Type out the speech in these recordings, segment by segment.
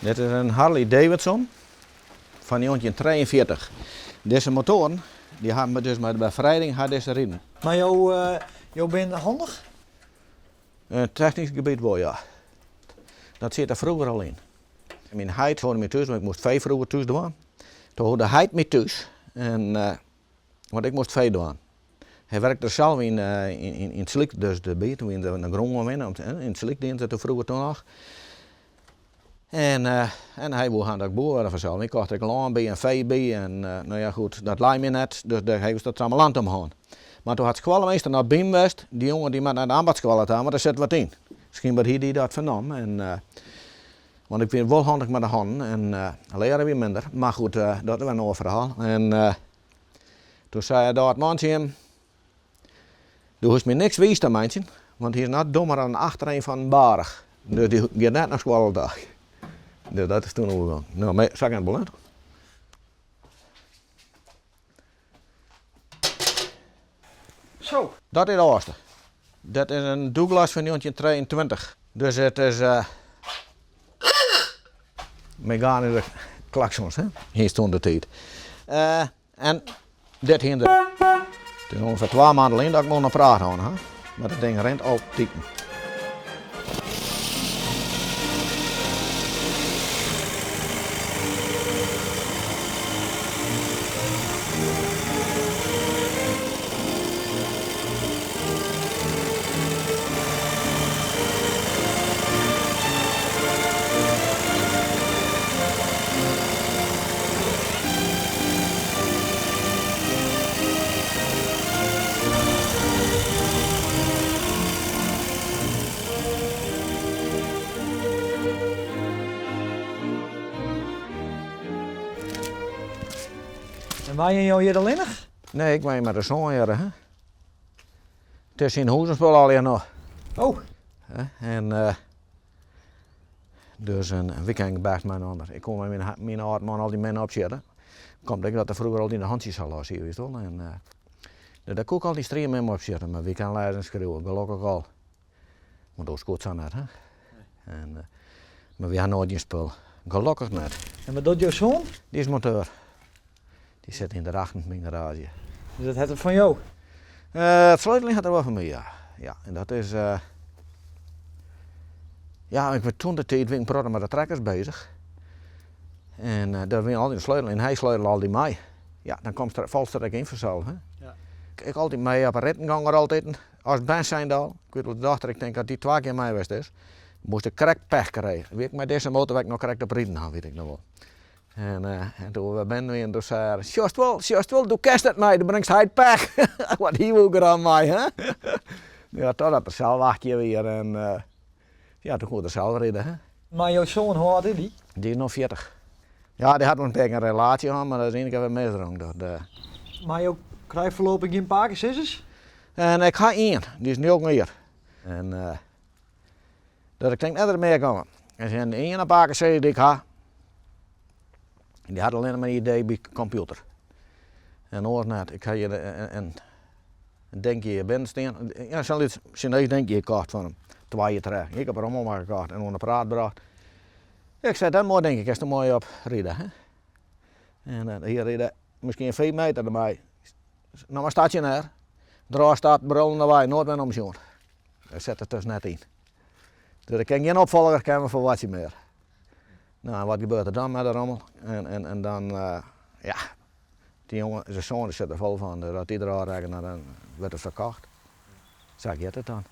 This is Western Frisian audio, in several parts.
Dit is in Harley Davidson fan 1943. Dizze motoaren dy hawwe dus mei de befrijding ha dizze riden. Mar jo, jo binne handich? In technysk gebiet wol, ja. Dat siet der froeger al yn. Myn heit holde my thús, want ik moast fee froeger thús dwaan. Toen holde heit my thús, en, want ik moast fee dwaan. Hy werkte der sels yn, yn it slyk dus derby, toen wiene der de grûn winne, yn it slyk dienen se toen froeger toen noch. En, en hy woe ha dat ik boer wurde fansels. Hy kocht ek lân by en fee by en no ja goed, dat lei my net, dus dêr ha ik dat trammelant om hân. Mar toen hat skoalmeester noch by him west, dy jonge dy moat nei de ambachtsskoalle ta, want der sit wat yn. Skynber hie dy dat fernommen en want ik wie wol handich mei de hannen en learen wie minder, mar goed, dat is wer in oar ferhaal. En toen sei de âld man tsjin him, Do hoechst my niks wiis te meitsjen, want hy is net dommer dan de achteryn fan in baarch. Dus dy giet net nei skoalle ta. Dus dat is toen oergong. No, mar sa kin it wol net. Zo. Dat is de âldste. Dat is in Douglas fan 1923. Dus it is meganyske klaksons, hè, hiest toen de tiid. En dit hiene der. It is ûngefear twa maanden lyn dat ik mei him praat hân ha, mar dat ding rint altiten. En wenje jo hjir allinnich? Nee, ik wenje mei de soan hjir. Hè. It is syn hûzenspul allegear noch. Oh. En uh, dus in weekend bêst mei in ander. Ik kom mei myn âld man altyd min opsjitte. Komt ek dat er froeger altyd de hantsjes sa los hie, witst wol. En uh, dêr koe ik altyd striemin opsjitte, mar wy kan lêze en skriuwe, gelokkich al. Want oars koe it sa net, hè. En, uh, mar wy ha noait gjin spul. Gelokkich net. En wat docht jo soan? Dy is monteur. Dy sit yn Drachten, myn garaazje. Dus dat hat er fan jo? Uh, it sleuteling hat er wol fan my, ja. Ja, en dat is... Uh, ja, ik wie toen de tiid wie ik in protte mei de trekkers bezich. En uh, dêr wie altyd in sleutel en hy sleutele altyd mei. Ja, dan komst der, falst der ek yn fansels. Hè? Ja. Ik altyd mei op 'e ritten gong er altyd. As bern zijnde al. Ik wit wol de dochter, ik tink dat dy twa kear mei west is. Moast ik krekt pech krije. Wie ik mei dizze motor wer ik noch krekt op riden ha, wit ik noch wol. En, uh, en toen we binnen wienen, toen sei er, sjochst wol, sjochst wol, do kinst net mei, do bringst heit pech. Want hy woe graach mei, hè. Ja, totdat er sels 18 wie en uh, ja, toen koe er sels ride, hè. Mar jo soan, hoe âld is dy? Dy is no 40. Ja, dy hat wol in pear kear in relaasje hân, mar dat is ien kear wer misrûn. Dat, uh... Mar jo krije foarlopich gjin pakesizzers? En ik ha ien, dy is njoggen jier. En uh, dat ik tink net dat der mear komme. En de iene pakesizzer dy't ik ha, dy hat allinne mar in idee by kompjûter. En oars net. Ik ha hjir in, in dinkje hjir binnen stean. Ja, sa'n lyts Sinees dinkje kocht fan him. Twa jier terug. Ik op 'e rommelmarkt kocht en oan de praat brocht. Ik sei, dat moai dinkje, kinst der moai op ride. Hè? En uh, hjir ride miskien 5 meter dermei. No mar stasjonêr. Derôf stapt, brullende wei, noait wer omsjoen. Dêr set it dus net yn. Dus ik kin gjin opfolger kin we ferwachtsje mear. No, en wat gebeurt der dan mei de rommel? En, en, en dan, uh, ja, dy jonge, de soan sit der fol fan, dus as dy derôf rekke, dan wurdt it ferkocht. Sa giet it dan.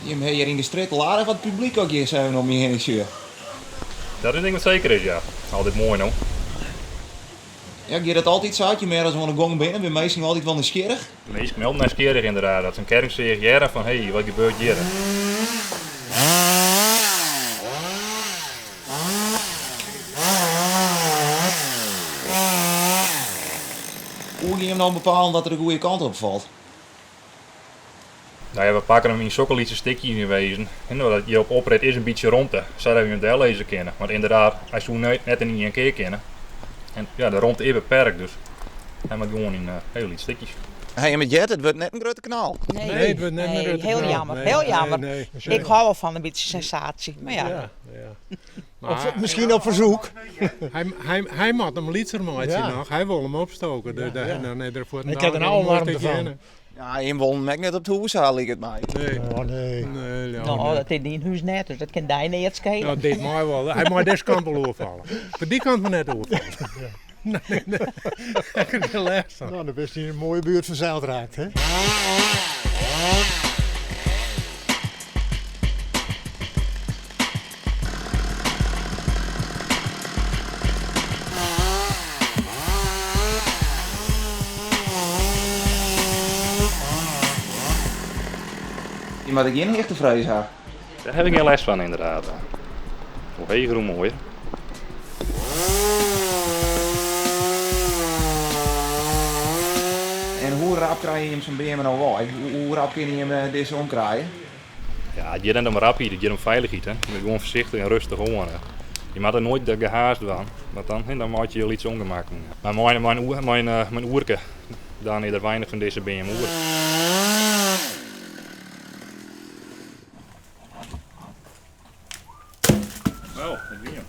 Jim ha hjir yn de strjitte al aardich wat publyk as ik hjir sa even om my hinne sjoch. Dat is in ding wat seker is, ja. Altyd moai, no. Ja, giet dat altyd sa as je mear as oan de gong binne? Binne minsken altyd wol nijsgjirrich? Minsken binne altyd nijsgjirrich ynderdaad. Dat se in kettingseach hearre fan hé, wat gebeurt hjir? gean jim no bepalen dat er de goede kant op falt? Nou ja, we pakke him yn sokke lytse stikjes yn wezen. En dat hjir op oprit is in bytsje romte, sadat we him dellizze kinne. Want ynderdaad, hy soe net yn ien kear kinne. En ja, de romte is beperkt, dus hy moat gewoan yn hiele lytse stikjes. Ha jim it heard? It wurdt net in grutte knal. Nee, Nee, it wurdt net in nee, grutte heel knal. jammer, Nee, heel nee, jammer. nee. Ik hou wel van een beetje sensatie, maar ja. Ja, ja. Of miskien op fersyk. Hy moat him lytser meitsje Ja. noch. Hy wol him opstoke. Dus ja. Dan is er fuort Ik ha der no al waarm fan. Ja, jim wolle him ek net op it hûs ha, liket my. Nee. Oh nee. Nee, ja, Nou, nee. dat is dyn hûs net, dus dat kin dy neat skele. Nou, dit mei wol. Hy mei dizze kant wol oerfalle. Foar dy kant mar net oerfalle. Nee, nee. Ik ha der lêst fan. Nou, dan bist yn in moaie buert ferseild raakt, hè? Je moatte gjin hichtefrees ha. Dêr ha ik gjin lêst fan ynderdaad. Hoe heger hoe moaier. En hoe rap krije jim sa'n beam no wei? Hoe rap kinne jim dizze omkrije? Ja, it giet net om rapheid, it giet om feilichheid. Hè. Je moatte gewoan foarsichtich en rêstich oan. Hè. Je moatte noait de gehaast dwaan, want dan, hè, dan meitsje je lytse ûngemakken. Mar mei in oerke, dan is der weinich fan dizze beam oer. No, dat wie him.